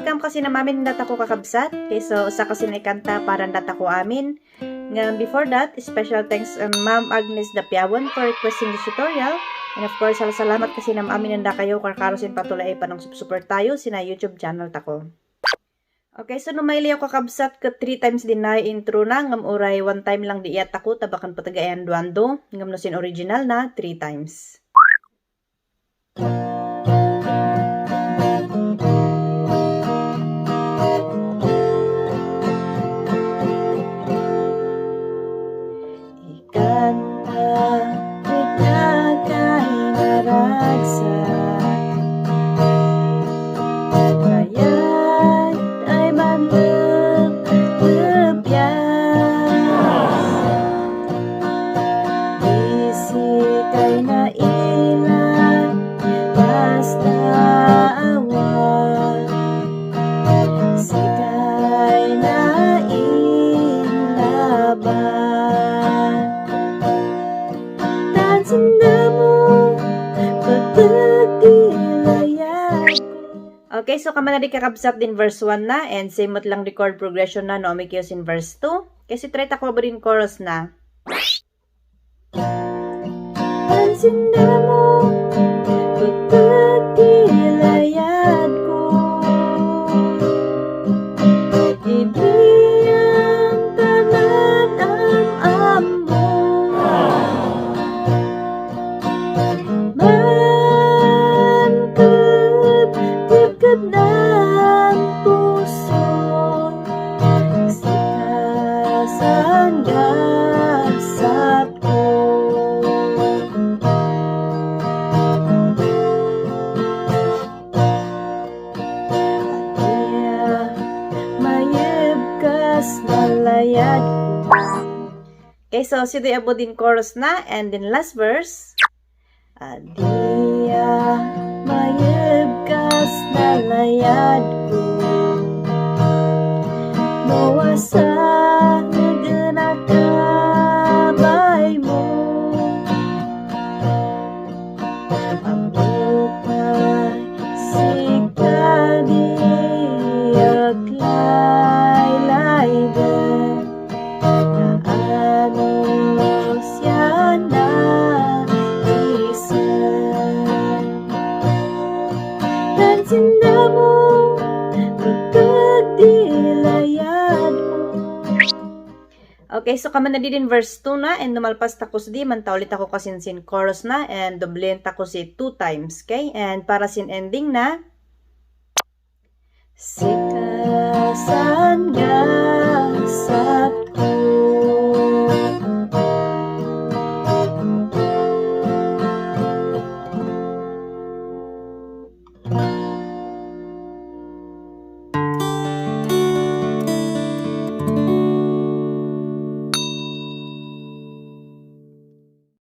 welcome kasi na mamin data ko kakabsat. Okay, so usa kasi na ikanta para data ko amin. Nga before that, special thanks Ma'am Agnes Dapiawon for requesting this tutorial. And of course, salamat kasi na amin nanda kayo karkarosin patulay pa ng support tayo sina YouTube channel tako. Okay, so numayli ako kakabsat ka 3 times din na intro na ngam uray 1 time lang di iyat ako tabakan patagayan duando ngam no sin original na 3 times. Okay, so kama na di kakabsat din verse 1 na and same mo lang record progression na no amikiyos in verse 2. Kasi try tako ba rin chorus na. Pansin na mo pagkakilayad ko hindi ang tanan ang amo ng puso sikasan gasat ko Adiya mayibkas na layad ko. Okay, so sito abo din chorus na and then last verse. Adiya mayibkas na layad ko mawasan na kabay mo mabukay sikadi aglaylay din na ano siya na Sinda mo pagkagdilayad ko. Okay, so kama na din verse 2 na and numalpas takos di manta ulit ako kasi sin chorus na and doblen tako si 2 times, okay? And para sin ending na sikasan nga